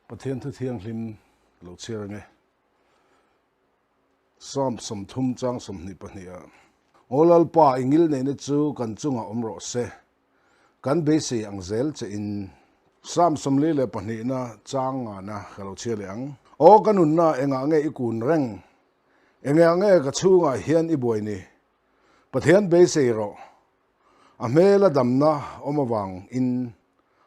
Pathian thu thianghlim lo chhiar ange. Psalm 30 chang 22 ah, Aw Lalpa, i ngil neihna chu kan chungah awm rawh se, kan beisei ang zel che in. Psalm 42 na chang ngana ka lo chhiar leh ang. Aw ka nunna, engah nge i kun reng? Engah nge ka chhungah hian i buai ni? Pathian beisei rawh. A hmel a damna awm avang in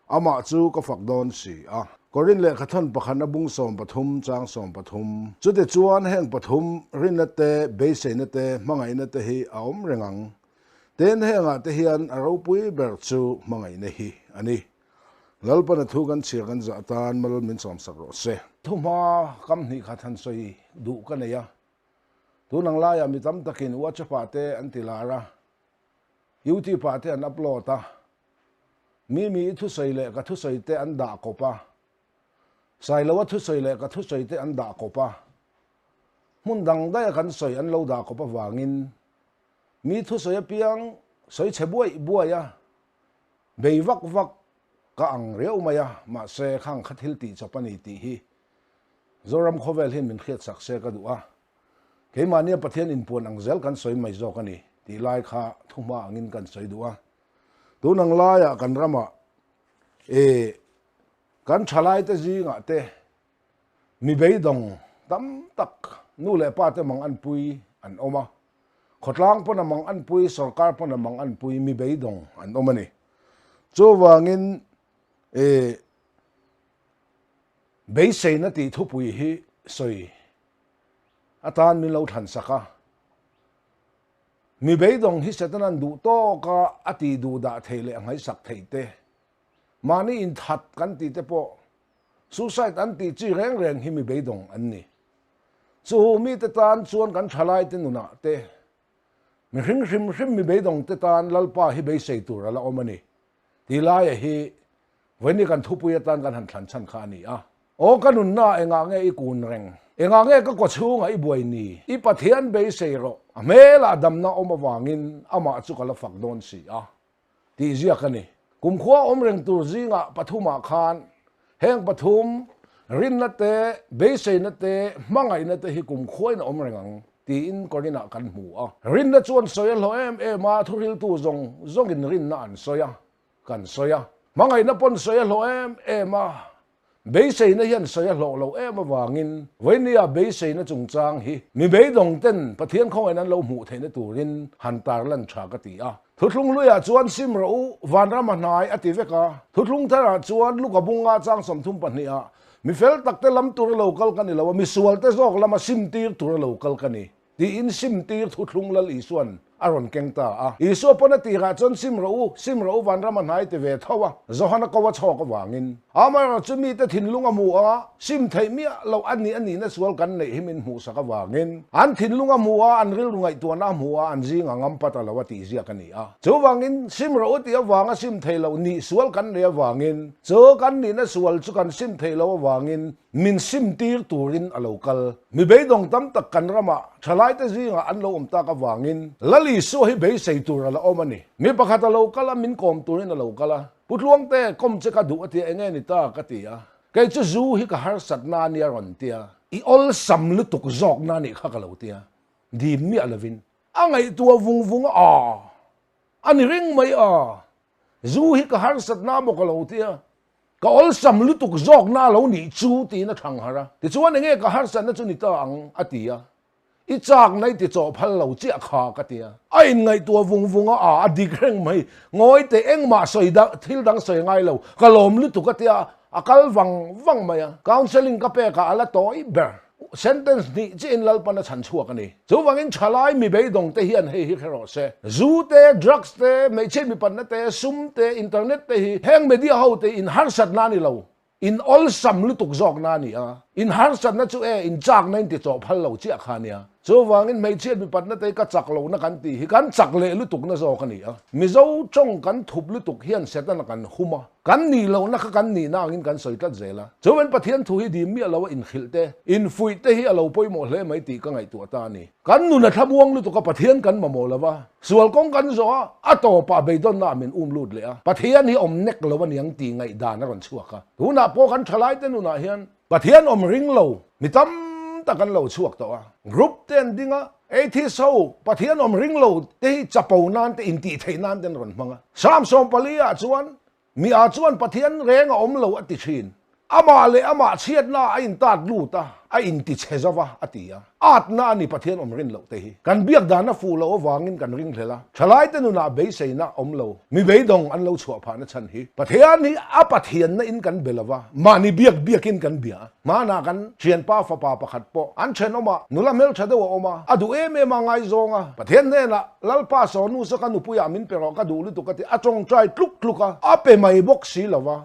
amah chu ka fak dawn si a. Korin lehkhathawn pakhatna bung 13 chang 13. Chute chuan heng pathum rinna te, beiseina te, hmangaihna te hi a awm reng ang. Tin hengah te hian a ropui ber chu hmangaihna hi a ni. Lalpana thu kan chhir kan zah atan mal min sawmsak rawh se. Thuhma kam hnih khat han sawi duh ka nei a. Tun ang laiah mi tam takin WhatsApp ah te an ti lar a, YouTube ah te an upload a, mi mi i thusawi leh ka thusawi te an dah kawp a, Sailoa thusawi leh ka thusawi te an dah kawp a, hmun dang daih a kan sawi an lo dah kawp avangin mi thusawi apiang sawi chhe buaih buaih a, bei vak vak ka ang riau mai a, mahse khang kha thil tih chawp a ni tih hi Zoram khawvel hian min hriatsak se ka duh a, keimahnia Pathian inpuan ang zel kan sawi mai zawk a ni tih lai kha thuhma angin kan sawi duh a. Tun ang laiah kan ramah e kan thalaite zingah te mi beidawng tam tak nu leh pa te mang anpui an awm a, khawtlang pawn a mang anpui, sorkar pawn a mang anpui mi beidawng an awm a ni. Chuvangin e Beiseina tih thupui hi sawi atan min lo thlan sak a. Mi beidawng hi Setanan duh tawka a tih duh dah theih leh a ngaihsak theih te, mahni inthat kan tih te pawh suicide an tih chi reng reng hi mi beidawng an ni. Chu mite tan chuan kan thalaite nunah te, mihring hrim hrim mi beidawng te tan Lalpa hi beisei tur a la awm a ni. Ti laia hi vawiin kan thupui atan kan han thlan chhan kha a ni a. Aw ka nunna engah nge i kun reng? Engah nge ka kawchhungah i buai ni? I Pathian beisei rawh, a hmelah damna awm avangin amah chu ka la fak dawn si a, tih ziak a ni. Kumkhua awm reng tur zingah pathumah khan heng pathum, rinna te, beiseina te, hmangaihna te hi kumkhuain a awm reng ang. Tiin Korinah kan hmu a. Rinna chuan sawi a hlawh em em a, thuhriltu zawng zawngin rinna an sawi a, kan sawi a. Hmangaihna pawn sawi a hlawh em em a, beiseina hian sawi a hlawh lo em avangin vawinia beiseina chungchang hi mi beidawng ten Pathian khawngaihna an lo hmuh theihna turin han tarlan tha ka ti a. Thuthlung hluiah chuan sim rawh u, vanram a hnai a ti vek a. Thuthlung tharah chuan Luka bunga chang 32 ah Mi fel takte lam tura lo kal ka ni lo a, mi sualte zawk lama simtir tura lo kal ka ni, tiin simtir thuthlung Lal Isua'n a rawn keng ta a. Isua pawn a tirah chuan sim rawh u, sim rawh u vanram a hnai ti ve tho a, Johana ko a chhawk avangin. Amaherawhchu chu mite thinlung a hmu a, sim theih miah loh a nih a nihna sual kan neih hi min hmuhsak avangin an thinlung a hmu a, an rilru ngaihtuahna a hmu a, an zing a ngam pat a lo a tih ziak a ni a. Chuvangin sim rawh u tih avanga sim theih loh nih sual kan neih avangin Chu kan nihna sual chu kan sim theih loh avangin min sim tir turin a lo kal. Mi beidawng tam tak kan ramah thalaite zingah an lo awm tak avangin Lal Isua hi beisei tur a la awm a ni. Mi pakhat a lo kal a, min kawm turin a lo kal a. Pu Tluangte, kawm che ka duh a tia, enge ni ta? ka ti a. Kei chu zu hi ka harsatna a nia rawn tia. I awlsam lutuk zawkna a nih kha ka lo tia. Dim miah lovin. A ngaihtuah vung vung a, a ni ring mai a. Zu hi ka harsatna maw ka lo tia, ka awlsam lutuk zawkna a lo nih chu tiin a thang harh a. Tichuan enge ka harsatna chu ni ta ang a ti a, i chakna i ti chawh phal lo chiah kha ka ti a. A inngaihtuah vung vung a, a a dik reng mai, ngawi teh engmah sawi dang thil dang sawi ngai lo, ka lawm lutuk a tia, a kal vang vang mai a. Counselling ka pekah a la tawi ber. Sentence hnih chiahin Lalpan a chhan chhuak a ni. Chuvangin thalai mi beidawng te hian hei hi hre rawh se. Zu te, drugs te, hmeichhe mipatna te, sum te, internet te hi heng media ho te in harsatna a ni lo, in awlsam lutuk zawkna a ni a. In harsatna chu e, in chakna in ti chawh phal lo chiah kha nia. Chuvangin hmeichhiat mipatna te hi ka chak lohna kan tih hi kan chak leh lutukna zawk a ni a. Mizo tawng kan thup lutuk hian Setana kan hum a, kan nih lohna kha kan nihna angin kan sawi tlat zel a. Chuan Pathian thu hi dim miah lo a inhrilh te, infuih te hi a lo pawimawh hle mai tih ka ngaihtuah ta a ni. Kan nun a thlamuang lutuk a, Pathian kan mamawh lo va, sual kawng kan zawh a, a tawpah beidawnna ah min um lut leh a, Pathian hi awm nek lo a niang tih ngaihdan a rawn chhuak a. Tunah pawh kan thalaite nunah hian Pathian awm ring lo mi tam tak an lo chhuak tawh a, group te an ding a, atheist ho Pathian awm ring lo te hi chapo nan te intih theih nan te an rawn hmang a. Psalm 14 ah chuan mi ah chuan Pathian reng a awm lo a ti thin, amah leh amah chhiatna ah a intat lut a, a inti chhe zo va a ti a. Atna a ni Pathian awm rin loh te hi. Kan biak dan a fuh loh avangin kan ringhlel a, thalaite nunah beiseina awm lo, mi beidawng an lo chhuah phahna chhan hi Pathian hi a Pathianna in kan be lova, mahni biak biakin kan bia a. Hmanah kan thianpa fapa pakhat pawh an thenawmah nula hmeltha deuh a awm a, a duh em em a ngaizawng a, Pathian hnenah Lalpa sawnu saw ka nupuiah min pe rawh ka duh lutuk a ti, a tawngtai tluk tluk a, a pe mai bawk si lova.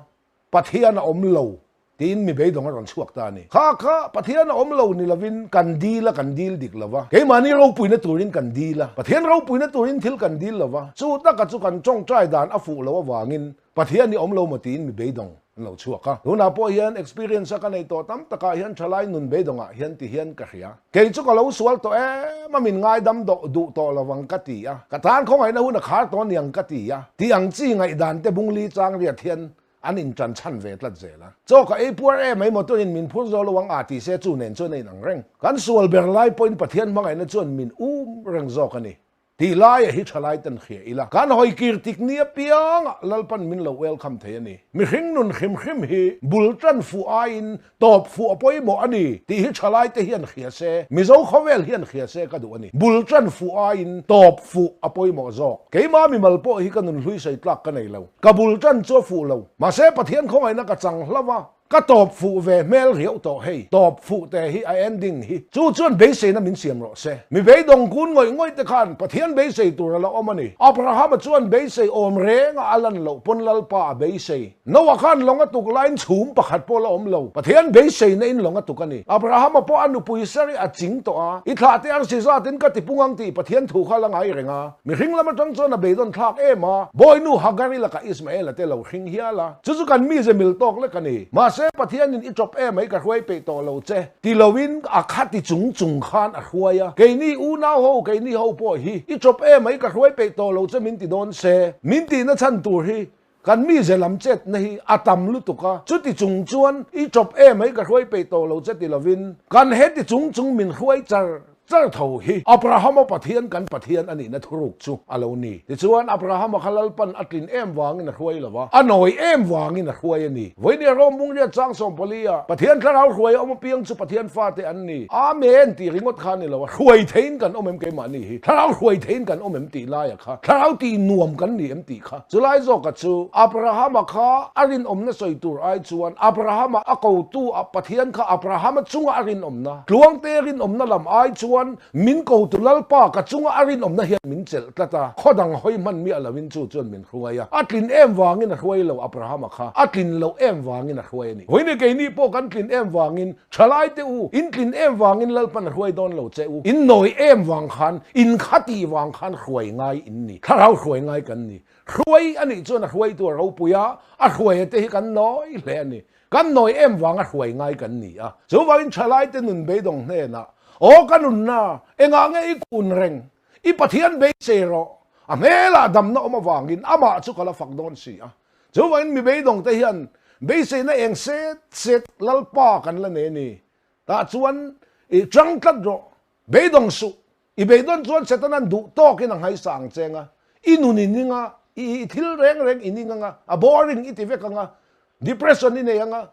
Pathian a awm lo tiin mi beidawng a rawn chhuak ta a ni. Kha kha Pathian a awm lo ni lovin kan dil a, kan dil dik lo va. Keimahni ropuina turin kan dil a, Pathian ropuina turin thil kan dil lo va. Chu taka chu kan tawngtai dan a fuh loh avangin Pathian hi awm lo maw tiin mi beidawng an lo chhuak a. Tunah pawh hian experience a ka nei tawh tam takah hian thalai nun beidawngah hian ti hian ka hria. Kei chu ka lo sual tawh em a, min ngaidam dawh duh tawh lo ang ka ti a, ka tan khawngaihna hun a khar tawh aniang ka ti a, tih ang chi ngaihdan te bungli chang riat hian an intan chhan ve tlat zel a. Chaw ka ei puar em mai motor in min phur zo lo ang a ti se chu nen chuan a inang reng. Kan sual ber lai pawhin Pathian hmangaihna chuan min um reng zawk a ni. Tih laia hi thalai ten hria ila, kan hawi kir tik ni apiangah Lalpan min lo welcome thei a ni. Mihring nun hrim hrim hi bul tan fuh aiin tawp fuh a pawimawh a ni tih hi thalai te hian hria se, Mizo khawvel hian hria se ka duh a ni. Bul tan fuh aiin tawp fuh a pawimawh zawk. Keimah mimal pawh hi ka nun hlui sawi tlak ka nei lo. Ka bul tan chu a fuh lo. Mahse Pathian khawngaihna ka chang hlauh a. Ka tawp fuh ve hmel riauh tawh hei, tawp fuh te hi a ending hi chu chuan beiseina min siam rawh se. Mi beidawng kun ngawih ngawih te khan Pathian beisei tur a la awm a ni. Abrahama chuan beisei awm reng a a lan loh pawn Lalpa a beisei. Noah khan lawng a tuk laiin chhum pakhat pawh la awm lo. Pathian beiseina in lawng a tuk a ni. Abrahama pawh a nupui Sari a ching tawh a, i thlah te ang si zatin ka ti pung ang tih Pathian thu kha la ngai reng a. Mihring lam atang chuan a beidawn thlak em a, Bawinu Hagari lakah Ismaela te lo hring hial a, chu chu kan mize mil tawk lek a ni. Mahse, Pathianin i chawp em mai ka hruai peih tawh lo che, ti loin a kha ti chung chung khan a hruai a. Keini unau ho, keini ho pawh hi i chawp em mai ka hruai peih tawh lo che min ti dawn se, min tihna chhan tur hi kan mize lam chetna hi a tam lutuk a, chuti chung chuan i chawp em mai ka hruai peih tawh lo che ti lovin kan heti chung chung min hruai char char tho hi Abrahama Pathian kan Pathian a nihna thuruk chu a lo ni. Tichuan, Abrahama kha Lalpan a tlin em vangin a hruai lo va, a nawi em vangin a hruai a ni. Vawinia Rom bungriat chang 14 a, Pathian thlarau hruai a awm apiang chu Pathian fate an ni. Amen tih ringawt kha a ni lo a, hruai theiin kan awm em keimahni hi? Thlarau hruai theiin kan awm em tih laia kha? Thlarau tih nuam kan ni em tih kha? Chulai zawka chu Abrahama kha a rinawmna sawi tur ai chuan Abrahama a kotu a Pathian kha Abrahama chunga a rinawmna, tluangte rinawmna lam ai chuan min kotu Lalpa ka chunga a rinawmna hian min chelh tlat a, khaw dang hawi hman miah loin chu chuan min hruai a. A tlin em vangin a hruai lo Abrahama kha, a tlin loh em vangin a hruai a ni. Vawiin keini pawh kan tlin em vangin Thalai te u, in tlin em vangin Lalpan a hruai dawn lo che u. In nawi em vang khan, in kha tih vang khan hruai ngai in ni. Thlarau hruai ngai kan ni. Hruai a nih chuan a hruaitu a ropui a, a hruaia te hi kan nawi hle a ni. Kan nawi em vanga hruai ngai kan ni a. Chuvangin thalai te nun beidawng hnenah, Aw ka nunna, engah nge i kun reng? I Pathian beisei rawh. A hmelah damna awm avangin amah chu ka la fak dawn si a. Chuvangin mi beidawng te hian beiseina eng set set Lalpa kan la nei a ni. Tah chuan i chang tlat rawh, beidawng suh. I beidawn chuan Setana'n duh tawkin a nghaisa ang che anga, i nun i ning a, i thil reng reng i ning anga, a boring i ti vek anga, depression i nei anga,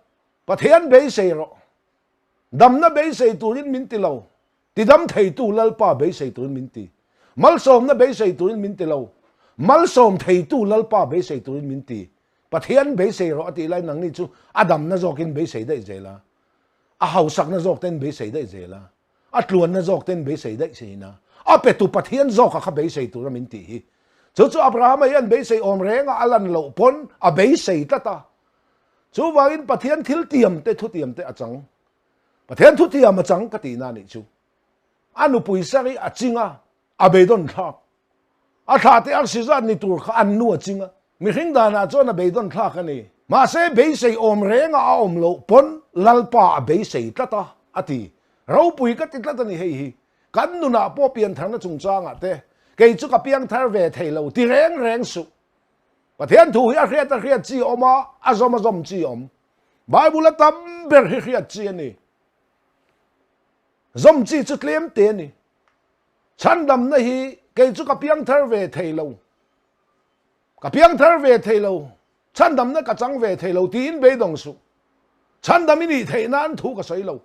Pathian beisei rawh. Damna beisei turin min ti lo. Tidam theitu Lalpa beisei turin min ti. Malsawmna beisei turin min ti lo. Malsawm theitu Lalpa beisei turin min ti. Pathian beisei rawh a tih lai nangni chu a damna zawkin beisei daih zel a. A hausakna zawk ten beisei daih zel a. A tluanna zawk ten beisei daih si a. A petu Pathian zawka kha beisei tura min tih hi. Chu chu Abrahama hian beisei awm renga a lan loh pawn a beisei tlat a. Chuvangin Pathian thil tiam te thutiam te a chang. Pathian thutiam a chang ka tihna a nih chu. A nupui Sari a ching a, a beidawn thlak. A thlah te arsi zat ni tur kha an nu a ching a, mihring danah chuan a beidawn thlak a ni. Mahse beisei awm renga a awm loh pawn Lalpa a beisei tlat a, a ti. Ropui ka ti tlat a ni hei hi. Kan nunah pawh piantharna chungchangah te kei chu ka piangthar ve thei lo ti reng reng suh. Pathian thu hi a hriat a hriat chi a awm a, a zawm a zawm chi a awm. Bible a tam ber hi hriat chi a ni. Zawm chi chu tlem te a ni. Chhandamna hi kei chu ka piangthar ve thei lo. Ka piangthar ve thei lo. Chhandamna ka chang ve thei lo tiin beidawng suh. Chhandam i nih theih nan thu ka sawi lo.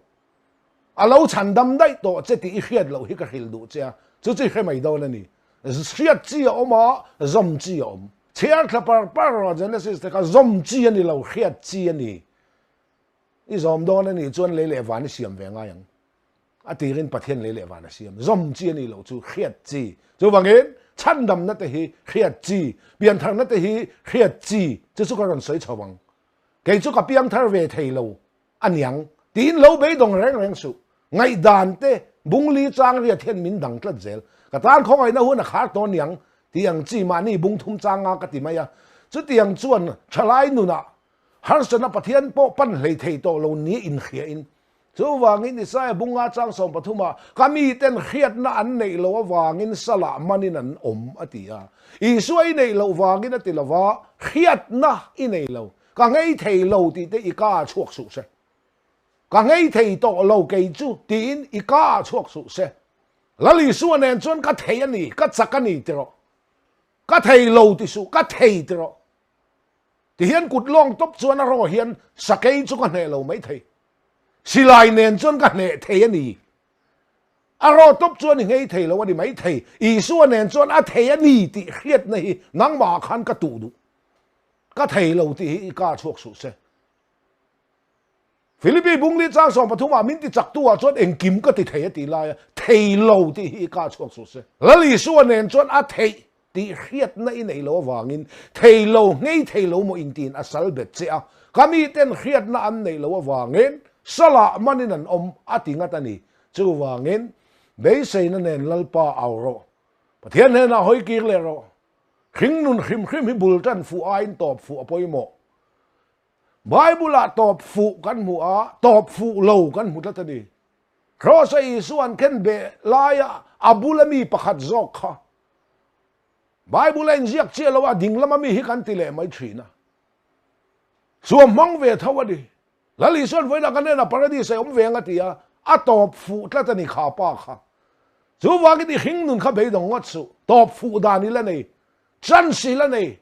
A lo chhandam daih tawh che tih i hriat loh hi ka hrilh duh che a, chu chu i hre mai dawn a ni. Hriat chi a awm a, zawm chi a awm. Chhiar thla par par rawh Genesis te kha zawm chi a ni lo, hriat chi a ni. I zawm dawn a nih chuan lei leh van i siam ve ngai ang. A tirin Pathian lei leh van a siam. Zawm chi a nih loh chu hriat chi. Chuvangin chhandamna te hi hriat chi, piantharna te hi hriat chi, chu chu ka rawn sawi chho ang. Kei chu ka piangthar ve thei lo a niang tiin lo beidawng reng reng suh. Ngaihdan te bungli chang riat hian min dang tlat zel. Ka tan khawngaihna hun a khar tawh niang tih ang chi mahni bung thum chang nga ka ti mai a. Chutiang chuan thalai nunah harsatna Pathian pawh pan hlei thei tawh lo nia inhriain Chuvangin Isaiah bunga chang sawmpathumah ka miten hriatna an neih loh avangin salah manin an awm a ti a. Isua i neih loh vangin a ti lo va, hriatna i nei lo. Ka nghei thei lo tih te i ka ah chhuak suh se. Ka nghei thei tawh lo kei chu tiin i ka ah chhuak suh se. Lal Isua nen chuan ka thei a ni, ka chak a ni ti rawh. Ka thei lo ti suh, ka thei ti rawh. Tihian kut lawng tawp chuan a raw hian sakei chu ka hneh lo mai thei. Silai nen chuan ka hneh thei a ni. A raw tawp chuan i nghei thei lo a ni mai thei. Isua nen chuan a thei a ni tih hriatna hi nangmah ah khan ka tuh duh. Ka thei lo tih hi i ka chhuak suh se. Philippi bungli chang 13 ah min ti chaktu ah chuan engkim ka ti thei a tih lai a, thei lo tih hi i ka chhuak suh se. Lal Isua nen chuan a theih tih hriatna i neih loh avangin thei lo, nghei thei lo maw intiin a sal bet che a, ka miten hriatna an neih loh avangin salah manin an awm a ti ngat a ni. Chuvangin beiseina nen Lalpa au rawh, Pathian hnenah hawi kir leh rawh. Hringnun hrim hrim hi bul tan fuh aiin tawp fuh a pawimawh. Bible-ah tawp fuh kan hmu a, tawp fuh lo kan hmu tlat a ni. Kraws-a Isua an khen beh laia a bula mi pakhat zawk kha Bible-a inziak chiah lo a, ding lama mi hi kan ti leh mai thin a. Suam hmang ve tho a ni. Lal Isua'n vawiinah kan hnenah Paradis a awm ve ang a ti a, a tawp fuh tlat a ni kha pa kha. Chuvangin i hringnun kha beidawng ngawt suh, tawp fuh dan i la nei, chance i la nei.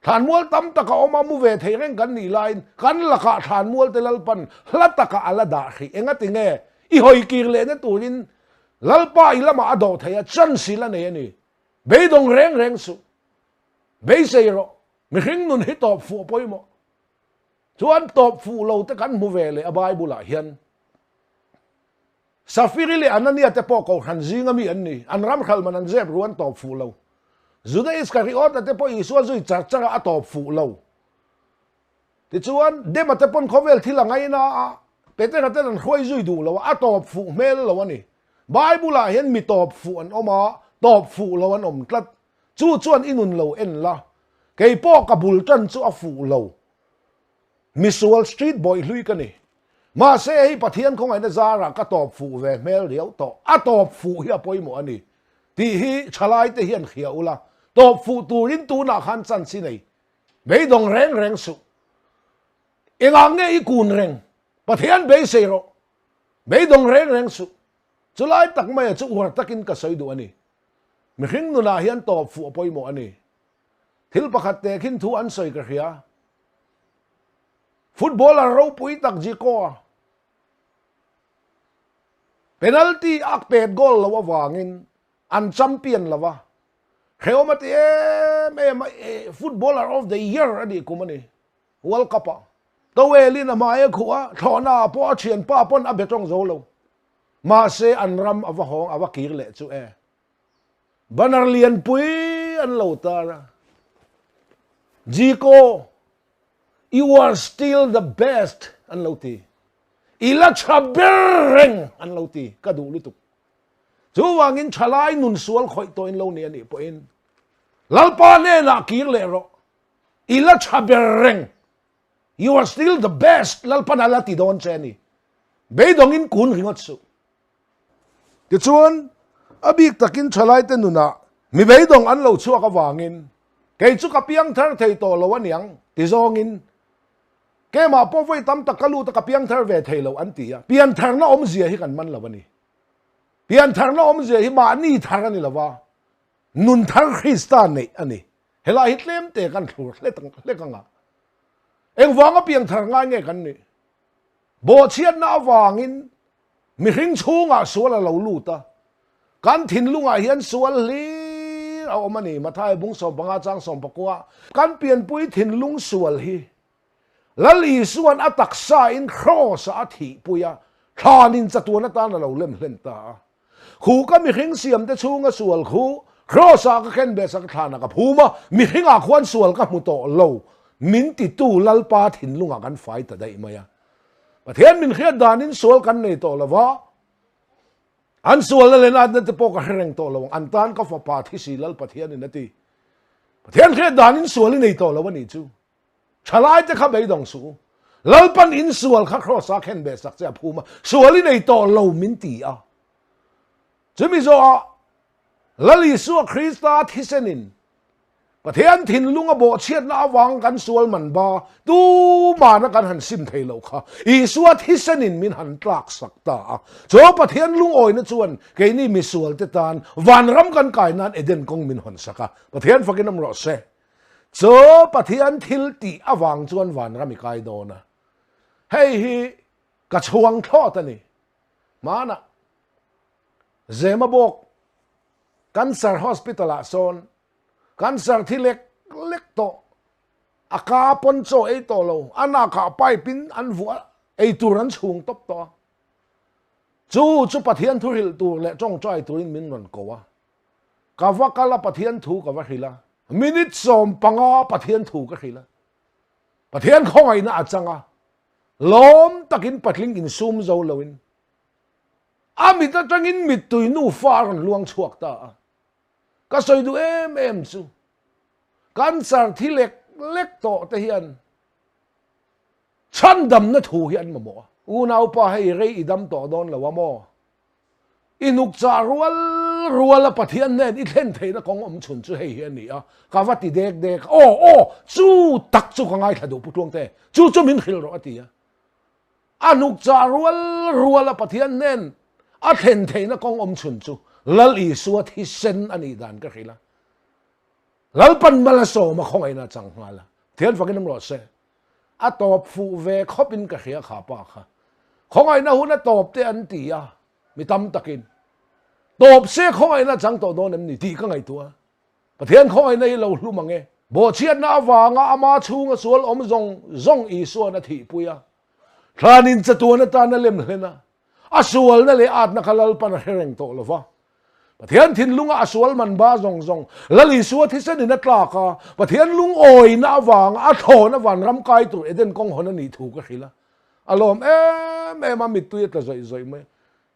Thlanmual tam taka awm a, mu ve thei reng kan nih laiin kan lakah thlanmual te Lalpan hla takah a la dah hrih. Engati nge i hawi kir lehna turin Lalpa i lamah a dawh thei a, chance i la nei a ni. Beidawng reng reng suh. Beisei rawh. Mihring nun hi tawp fuh a pawimawh. Chuan tawp fuh lo te kan hmu ve leh a Bible ah hian. Safiri leh Anania te pawh kohhran zinga mi an ni. An ram hralh man an zep ru an tawp fuh lo. Juda Iskariota te pawh Isua zui char char a a tawp fuh lo. Tichuan, Dema te pawn khawvel thil a ngaina a, Petera ten an hruai zui duh lo a, a tawp fuh hmel lo a ni. Bible ah hian mi tawp fuh an awm a, tawp fuh lo an awm tlat. Chu chuan i nun lo en la. Kei pawh ka bul tan chu a fuh lo. Misual street boy hlui ka ni. Mahse hei Pathian khawngaihna zarah ka tawp fuh ve hmel riau tawh. A tawp fuh hi a pawimawh a ni tih hi thalai te hian hria ula. Tawp fuh turin tunah khan chance i nei. Beidawng reng reng suh. Engah nge i kun reng? Pathian beisei rawh. Beidawng reng reng suh. Chulai tak maia chu uar takin ka sawi duh a ni. Mihring nunah hian tawp fuh a pawimawh a ni. Thil pakhat te khin thu an sawi ka hria. Footballer ropui tak Zico-a penalty a pet goal lo avangin an champion lo a. Hrehawm a ti em em a, footballer of the year a nih kum a ni World Cup ah. Towel-in a hmai a khuh a, thlawhna ah pawh a thianpa pawn a be tawng zo lo. Mahse an ram a va hawng a va kir leh chu e. Banner lianpui an lo tar a. Zico, you are still the best an lo ti. I la tha ber reng an lo ti, ka duh lutuk. Chuvangin thalai nun sual khawih tawhin lo ni a nih pawhin Lalpa hnenah kir leh rawh, i la tha ber reng, you are still the best, Lalpan a la ti dawn che a ni. Beidawngin kun ringawt suh. Tichuan, a bik takin thalaite nunah mi beidawng an lo chhuak avangin kei chu ka piang thar thei tawh lo a niang ti zawngin Keimah pawh vawi tam tak ka lut a ka piangthar ve thei lo an ti a, piantharna awmzia hi kan man lo a ni. Piantharna awmzia hi mahni thar a ni lo va, nun thar Krista neih a ni. Helai hi tlemte kan thlur hlek anga engvanga piangthar ngai nge kan nih? Bawhchhiatna avangin mihring chhungah sual a lo lut a, kan thinlungah hian sual hlir a awm a ni. Matthai bung 15 chang 19 kan pianpui thinlung sual hi Lal Isua'n a taksa in Kraws ah a thihpui a, thlanin chatuan atan a lo lem hlen ta a. Khu ka mihring siamte chhunga sual khu Kraws ah ka khen beh sak a thlanah ka phum a, mihring ah khuan sual ka hmu tawh lo, min titu Lalpa thinlungah kan fai ta daih mai a. Pathian min hriat danin sual kan nei tawh lo va, an sualna leh natna te pawh ka hre reng tawh lo ang, an tan ka fapa thisi Lal Pathianin a ti. Pathian hriat danin sual i nei tawh lo a nih chu. Thalaite kha beidawng suh u. Lalpan in sual kha Kraws a khen beh sak che a phum a, sual i nei tawh lo min ti a. Chumi zawhah Lal Isua Krista thisenin Pathian thinlung a bawhchhiatna avang kan sual man ba tumana kan han sim thei loh kha Isua thisenin min han tlak sak ta a. Chu Pathian lungawina chuan keini misualte tan vanram kan kai nan Eden kawng min hawn sak a. Pathian fakin awm rawh se. Chu Pathian thil tih avang chuan vanram i kai dawn a. Hei hi ka chhuang thlawt a ni. Hmanah Zemabawk Cancer Hospital ah sawn cancer thi lek lek tawh, a ka pawn chaw ei tawh lo, a nakah pipe in an vuah ei tur an chhung tawp tawh a. Chu chu Pathian thu hrilh tur leh tawngtai turin min rawn ko a. Ka va kal a Pathian thu ka va hrilh a, minute 15 Pathian thu ka hrilh a, Pathian khawngaihna a chang a, lawm takin patling insum zo loin a mit atangin mittui nufa a rawn luang chhuak ta a. Ka sawi duh em em chu cancer thi lek lek tawh te hian chhandamna thu hi an mamawh a. Unaupa hei rei i dam tawh dawn lo a maw? I hnuk chah rual rual a Pathian hnen i thlen theihna kawng awm chhun chu hei hi a ni a, ka va ti dek dek a, aw aw chu tak chu ka ngaithla duh Pu Tluangte, chu chu min hrilh rawh a ti a. A hnuk chah rual rual a Pathian hnen a thlen theihna kawng awm chhun chu Lal Isua thisen a nih dan ka hrilh a. Lalpan mal a sawm a khawngaihna a chang nghal a, Pathian fakin awm rawh se. A tawp fuh ve khawp in ka hria kha pa kha. Khawngaihna hun a tawp te an ti a, mi tam takin. Tawp se khawngaihna chang tawh dawn em ni tih ka ngaihtuah a. Pathian khawngaihna hi lo hlum ang e. Bawhchhiatna avanga ama chhunga sual awm zawng zawng Isuan a thihpui a. Thlanin chatuan atan a lem hlen a. A sualna leh atna kha Lalpan a hre reng tawh lo va. Pathian thinlunga a sual man ba zawng zawng Lal Isua thisenin a tlak a, Pathian lungawina avanga a thlawn a vanram kai tur Eden kawng hawn a nih thu ka hrilh a. A lawm em em a, mittui a tla zawih zawih mai.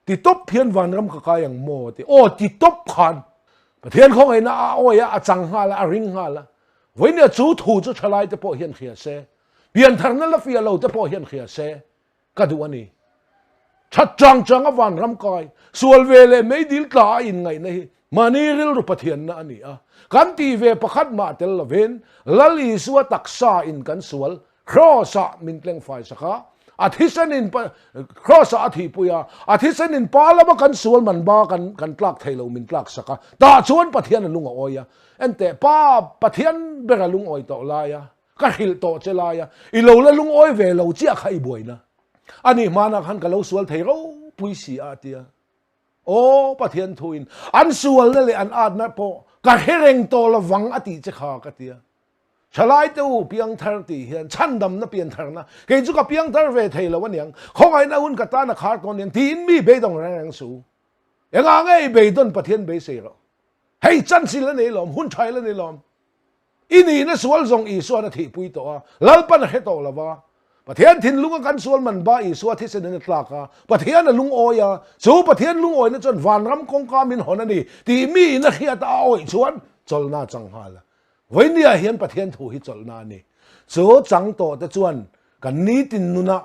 Ti tawp hian vanram ka kai ang maw a ti. Aw ti tawp khan Pathian khawngaihna a awi a, a chang nghal a, a ring nghal a. Vawinia chu thu chu thalaite pawh hian hria se, piantharna la fiah lo te pawh hian hria se, Ka duh a ni. That chang chang a vanram kai, sual ve leh meidil tla a inngaihna hi mahni rilru Pathianna a ni a. Kan tih ve pakhat mah tel lovin Lal Isua taksa in kan sual Kraws ah min tleng fai sak a, a thisen in Kraws ah a thihpui a, a thisen in pa lama kan sual man ba kan kan tlak thei lo min tlak sak a, tah chuan Pathian a lung a awi a. Enteh pa Pathian ber a lungawi tawh lai a. Ka hrilh tawh che lai a, i lo la lungawi ve lo chiah kha i buaina. A nih hmanah khan ka lo sual thei ropui si a, a ti a. Aw, Pathian thuin an sualna leh an atna pawh ka hre reng tawh lovang a tih che kha, ka ti a. Thalai te u, piangthar tih hian chhandamna piantharna, kei chu ka piangthar ve thei lo aniang, khawngaihna hun ka tan a khar tawn aniang tiin mi beidawng reng reng suh u. Engah nge i beidawn Pathian beisei rawh. Hei chanchil a nei lawm, hun thail a nei lawm. I nihna sual zawng Isuan a thihpui tawh a, Lalpan a hre tawh lo va. Pathian thinlunga kan sual man ba Isua thisen in a tlak a, Pathian a lungawi a, chu Pathian lungawina chuan vanram kawngka min hawn a ni tih mi in a hriat a a awih chuan chawlhna a chang nghal a. Vawinia hian Pathian thu hi chawlhna a ni. Chu chang tawh te chuan kan nitin nunah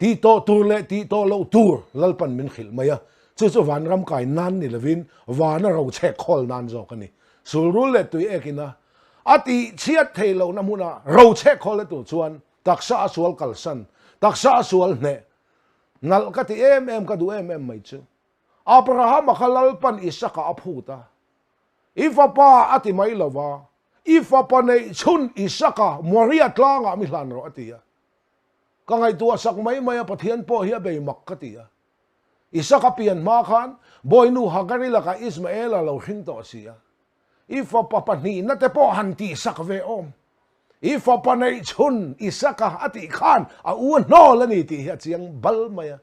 tih tawh tur leh tih tawh loh tur Lalpan min hrilh mai a, chu chu vanram kai nan ni lovin vana rochek khawl nan zawk a ni. Sulrul leh tui ekin a a tih chhiat thei lohna hmuna rochek khawl na tur chuan taksa a sual kalsan, taksa a sual hneh nalh ka ti em em, ka duh em em mai chu. Abrahama kha Lalpan Isaka a phut a, I fapa a ti mai lova, I fapa neih chhun Isaka Moria tlangah mi hlan rawh a ti a. Ka ngaihtuah sak mai mai a, Pathian pawh hi a bei mak ka ti a. Isaka pian hma khan Bawinu Hagari lakah Ismaela lo hring tawh si a. I fapa pahnihna te pawh han tihsak ve awm. I fapa neih chhun Isaka a tih khan a u a hnawl a ni tih hi a chiang bal mai a.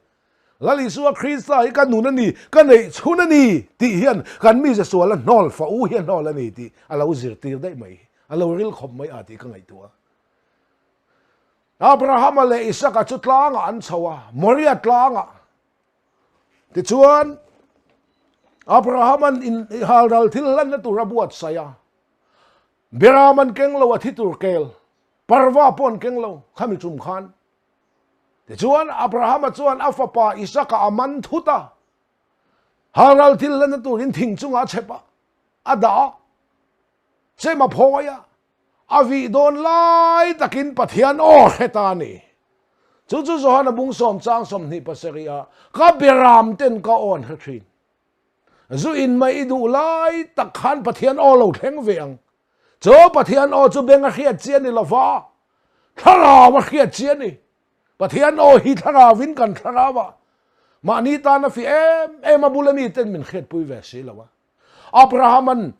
Lal Isua Krista hi ka nun a ni, ka neih chhun a ni tih hian kan mize sual a hnawl, fa u hi a hnawl a ni tih a lo zirtir daih mai hi. A lo ril khawp mai a tih ka ngaihtuah a. Abrahama leh Isaka chu tlangah an chho a, Moria tlangah. Tichuan, Abrahaman in halral thil hlanna tur a buatsaih a, Beram an keng lo a thi tur kel, parva pawh an keng lo khami tum khan. Tichuan, Abrahama chuan a fapa Isaka a man thut a, halral thil hlanna turin thing chungah a chhep a, a dah a, chem a phawi a, A vih dawn lai takin Pathian aw hre ta a ni. Chu chu Johana bung sawm chang 27 ah ka beram ten ka aw an hre thin. Zu in mai i duh lai tak khan Pathian aw lo thleng ve ang. Chu Pathian aw chu beng a hriat chi a ni lova, thlarau a hriat chi a ni. Pathian aw hi thlarauin kan thlarau a, mahni tan a fiah em em a bula miten min hriatpui ve si lo a. Abrahama'n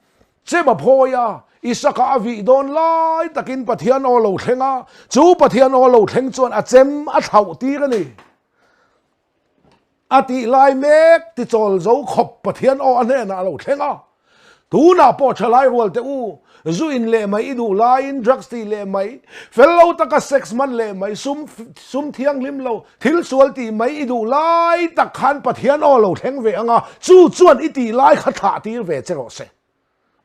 chem a phawi a, Isaka a vih dawn lai takin Pathian aw lo thleng a, chu Pathian aw lo thleng chuan a chem a thlauh tir a ni. A tih lai mek tichawl zo khawp Pathian aw a hnenah a lo thleng a. Tunah pawh thalai rual teh u, zu in leh mai i duh laiin drugs tih leh mai, fel lo taka sex hman leh mai, sum sum thianghlim lo, Thil sual tih mai i duh lai tak khan Pathian aw lo thleng ve ang a, chu chuan i tih lai kha thlah tir ve che rawh se.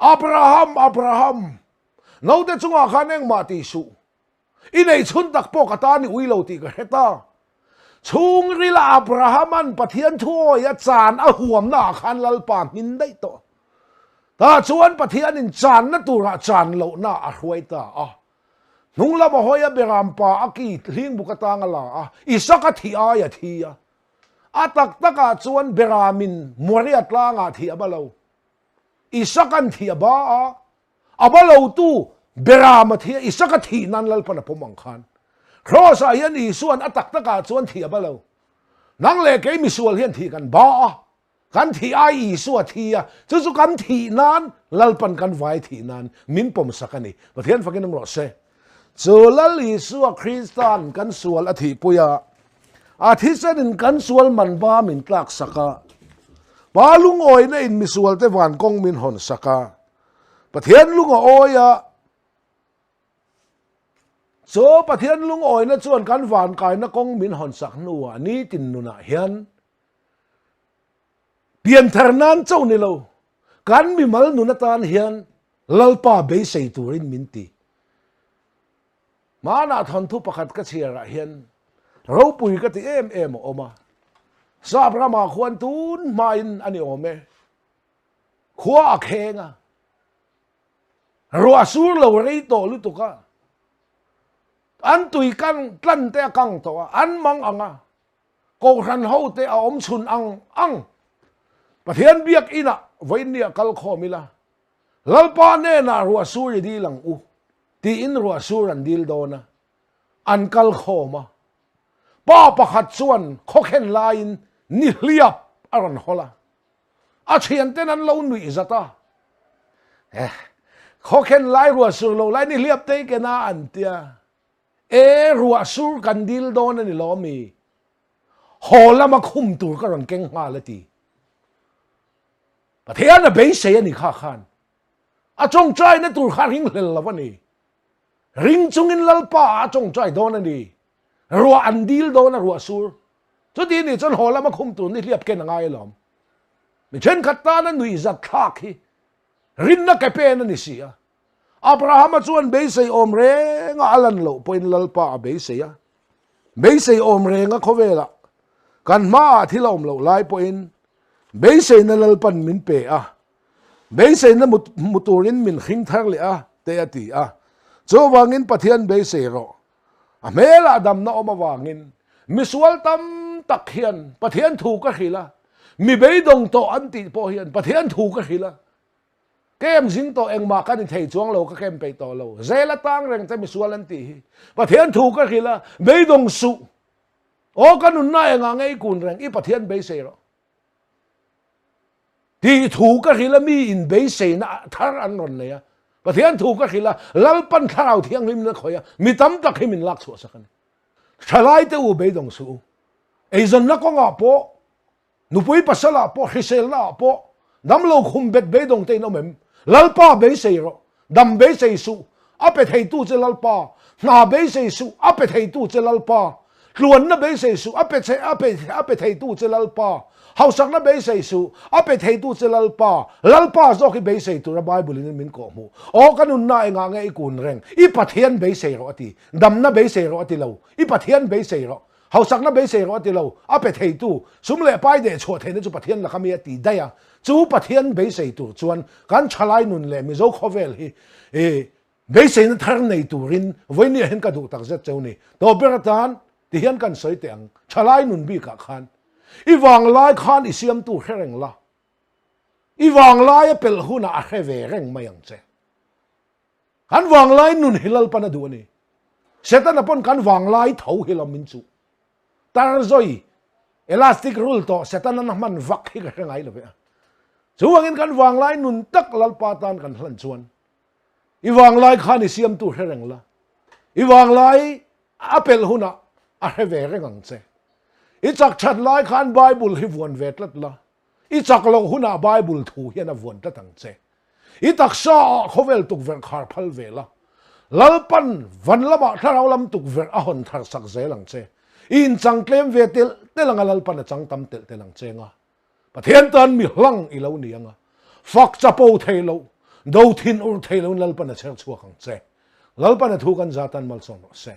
Abraham, Abraham, naute chungah khan engmah tih suh. I nei chhun tak pawh ka tan i ui lo tih ka hre ta. Chhungrila Abrahama'n Pathian thuawi a chan a huamna ah khan Lalpa hmin daih tawh. Tah chuan Pathianin channa turah chan lohna a hruai ta a. Hnung lama hawi a beram pa a ki hling buk atang a la a, Isaka thih ai a thi a. A tak takah chuan beramin Moria tlangah thih a ba lo. Isaka'n thih a ba a, a ba lotu beram a thi a, Isaka thih nan Lalpan a pawm ang khan. Kraws-ah hian Isua'n a tak takah chuan thih a ba lo. Nang leh kei misual hian thih kan ba a. Kan thih ai Isua thi a, chu chu kan thih nan Lalpan kan vai thih nan min pawmsak a ni. Pathian fakin awm rawh se. Chu Lal Isua Krista'n kan sual a thihpui a, a thisenin kan sual man ba min tlaksak a, Pa lungawina in misualte van kawng min hawnsak a, Pathian lung a awi a, Chu Pathian lungawina chuan kan vankaina kawng min hawnsak hnuah nitin nunah hian Pianthar nan chauh ni lo, kan mimal nun atan hian Lalpa beisei turin min ti. Hmanah thawnthu pakhat ka chhiarah hian ropui ka ti em em a awm a, Sap ramah khuan tun hmain a ni awm e, khua a kheng a, ruah sur lo rei tawh lutuk a, an tui kang tlan te a kang tawh a, an mang ang a, Kohhran hote a awm chhun ang ang. Pathian biakinah vawiinniah kal khawm ila, Lalpa hnenah ruah sur i dil ang u, tiin ruah sur an dil dawn a, an kal khawm a. Pa pakhat chuan khawkhen laiin nihliap a rawn hawl a, a thianten an lo nuih zat a, Eh, khawkhen lai ruah sur lo lai nihliap te i ken a, an ti a. E ruah sur kan dil dawn a ni lo ami? Haw lama khum tur ka rawn keng nghal a ti. Pathian a beisei a ni kha khan. A tawngtaina tur kha ring hlel lo a ni. Ring chungin Lalpa ah a tawngtai dawn a ni. Ruah an dil dawn a ruah sur. Chuti nih chuan haw lama khum tur nihliap ken a ngai alawm. Mi thenkhat tana nuihzat thlak hi rinna ke pen a ni si a. Abrahama chuan beisei awm renga a lan loh pawhin Lalpa a beisei a. Beisei awm renga khawvelah kan hmaah thil a awm loh lai pawhin beiseina Lalpan min pe a. Beiseina hmu turin min hring thar leh a te a ti a. Chuvangin Pathian beisei rawh. A hmelah damna awm avangin misual tam tak hian Pathian thu ka hrilh a, mi beidawng tawh an tih pawh hian Pathian thu ka hrilh a. Kem zing tawh engmah ka ni thei chuang lo, ka kem peih tawh lo. Zel atang reng che misual an tih hi. Pathian thu ka hrilh a, beidawng suh. Aw ka nunna engah nge i kun reng, i Pathian beisei rawh. Tih thu ka hrilh a, mi in beiseina thar an rawn nei a. Pathian thu ka hrilh a, Lalpan thlarau thianghlim na khawih a, mi tam tak hi min lak chhuah sak a ni. Thalai te u beidawng suh u. Eizawnna kawngah pawh, nupui pasalah pawh, hriselna ah pawh, damlo khum bet beidawng te in awm em? Lalpa beisei rawh, dam beisei suh, a pe theitu che Lalpa, hna beisei suh, a pe theitu che Lalpa, Tluanna beisei suh, a pe che, a pe, a pe theitu che Lalpa. Hausakna beisei suh, a pe theitu che Lalpa. Lalpa zawk hi beisei tura Bible in min kawh hmuh. Aw ka nunna engah nge i kun reng? I Pathian beisei rawh a ti. Damna beisei rawh a ti lo. I Pathian beisei rawh. Hausakna beisei rawh a ti lo. A pe theitu, sum leh pai deh chhuah theihna chu Pathian laka mi a ti daih a. Chu Pathian beisei tur chuan kan thalai nun leh Mizo khawvel hi i Beiseina thar nei turin vawinia hian ka duh tak zet cheu ni. Tawp ber atan ti hian kan sawi teh ang, thalai nun bikah khan i vanglai khan i siamtu hre reng la, i vanglai a pelh hunah a hre ve reng mai ang che. Kan vanglai nun hi Lalpan a duh a ni. Setana pawn kan vanglai tho hi lo min chuh. Tarzawi elastic rul tawh Setana na hman vak hi ka hre ngai lo ve a. Chuvangin kan vanglai nun tak Lalpa tan kan hlan chuan I vanglai khan i siamtu hre reng la, i vanglai a pelh hunah a hre ve reng ang che. I chak that lai khan Bible hi vuan ve tlat la, i chak loh hunah Bible thu hian a vuan tlat ang che. I taksa ah khawvel tukverh khar phal ve la, Lalpan van lamah thlarau lam tukverh a hawn thar sak zel ang che. I inchang tlem ve telh telh anga Lalpan a chang tam telh telh ang che nga. Pathian tan mi hlang i lo ni anga, fak chapo thei lo, do thin ur thei loin Lalpan a chher chhuak ang che. Lalpan a thu kan za tan malsawm rawh se.